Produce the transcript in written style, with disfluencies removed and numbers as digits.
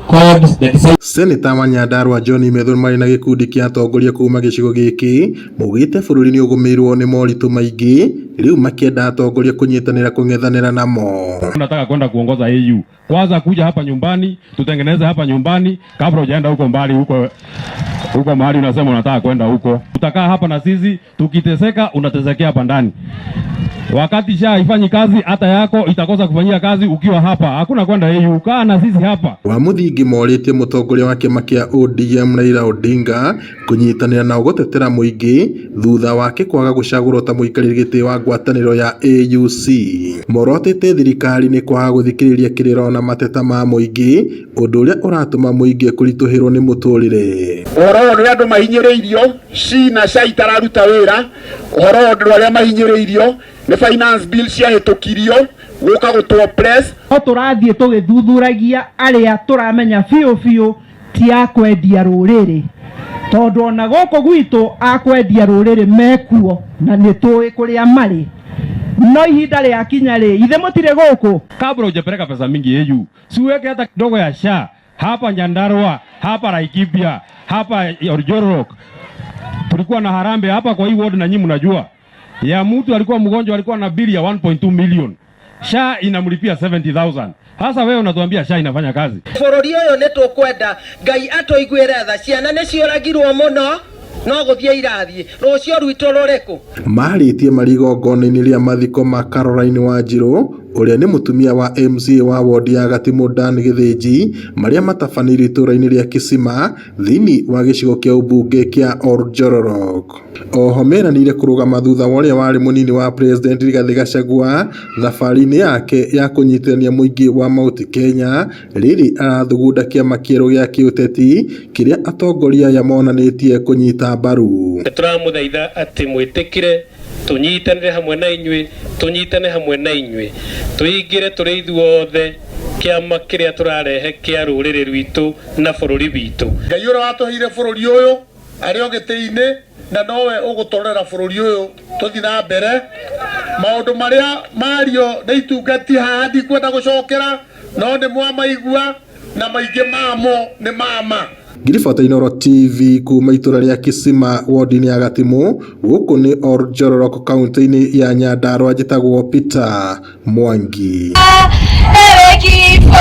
Called the decision Seneta wa Nyandarua John Methu marĩ na gĩkundi kĩa atongoria kuma gĩcigo gĩkĩ maugĩte bũrũri nĩũgũmĩirwo nĩ moritũ maingĩ rĩu makĩenda atongoria kũnyitanĩra kũng'ethanĩra namo. Nataka kwenda kuongoza AU. Kwanza kuja hapa nyumbani, tutengeneze hapa nyumbani kabla hujaenda huko mbali huko huko mahali unasema unataka kwenda huko. Utakaa hapa na sisi, tukiteseka unatesekea hapa ndani. Wakati SHA haifanyi kazi, hata yako itakosa kufanyia kazi ukiwa hapa. Hakuna kwenda AU, kaa na sisi hapa. Wa mũthingi morĩtie mũtongoria wa kĩama kĩa ODM Raila Odinga kũnyitanĩra nao gũtetera mũingĩ thutha wake kwaga gũcagũrwo ta mũikarĩri gĩtĩ wa ngwatanĩro ya AUC. Morotete thirikari nĩ kwaga gũthikĩrĩria kĩrĩro na mateta ma mũingĩ ũndũ ũrĩa ũratũma mũingĩ kũritũhĩrwo nĩ mũtũrĩre. Ũhoro ũyũ nĩ andũ mahinyĩrĩirio ci na SHA itararuta wĩra. Ũhoro ũyũ andũ arĩa mahinyĩrĩirio nĩ finance bill ciahĩtũkirio gũka gũtwo press. No tũrathiĩ tũgĩthuthuragia arĩa tũramenya biũ biũ ti a kwendia rũrĩrĩ, tondũ ona gũkũ gwitũ a kwendia rũrĩrĩ mekuo na nĩ tũĩ kũrĩa marĩ, no ihinda rĩakinya rĩ, ithe mũtirĩ gũkũ. Kabla hujapeleka pesa mingi AU, si uweke hata kidogo ya SHA hapa Nyandarua, hapa Laikipia, hapa Oljororok. Tulikuwa na harambee hapa kwa hii ward na nyinyi mnajua. Ya mtu alikuwa mgonjwa, alikuwa na bili ya 1.2 million. SHA inamlipia 70,000. Sasa wewe unatuambia SHA inafanya kazi. Bũrũri ũyũ nĩ tũkwenda Ngai atũiguĩre tha. Ciana nĩ ciũragirwo mũno, no gũthiĩ irathiĩ. Rũciũ rwitũ rũrĩkũ? Marĩtie marĩ igongona-inĩ rĩa mathiko ma Caroline Wanjiru ũrĩa nĩ mũtumia wa MCA wa wodi ya Gatimũ Dan Gĩthĩnji marĩa matabanĩirio itũũra-inĩ rĩa Kisima thĩinĩ wa gĩcigo kĩa ũmbunge kĩa Oljororok. Oho meranĩire kũrũgama thutha wa ũrĩa warĩ mũnini wa president Rigathĩ Gachagua thabarĩ-inĩ yake ya kũnyitithania mũingĩ wa Mount Kenya rĩrĩ arathugunda kĩama kĩerũ gĩa kĩũteti kĩrĩa atongoria aya monanĩtie kũnyita mbaru. Nĩ tũramũthaitha atĩ mwĩtĩkĩre tũnyitanĩre hamwe na inyuĩ, tũnyitane hamwe na inyuĩ, tũingĩre tũrĩ ithuothe kĩama kĩrĩa tũrarehe kĩa rũrĩrĩ rwitũ na bũrũri witũ. Ngai ũrĩa watũheire bũrũri ũyũ arĩ o gĩtĩ-inĩ na nowe ũgũtwarĩra bũrũri ũyũ tũthiĩ na mbere. Maũndũ marĩa mario nĩ itungati haha ndikwenda gũcokera, no nĩ mwamaigua na maingĩ mamo nĩ mama. Ngiribota Inooro TV kuma itũra rĩa Kisima wodi-inĩ ya Gatimũ gũkũ nĩ Oljororok kaunti-inĩ ya Nyandarua. Njĩtagwo Peter Mwangi. Ewe kifo.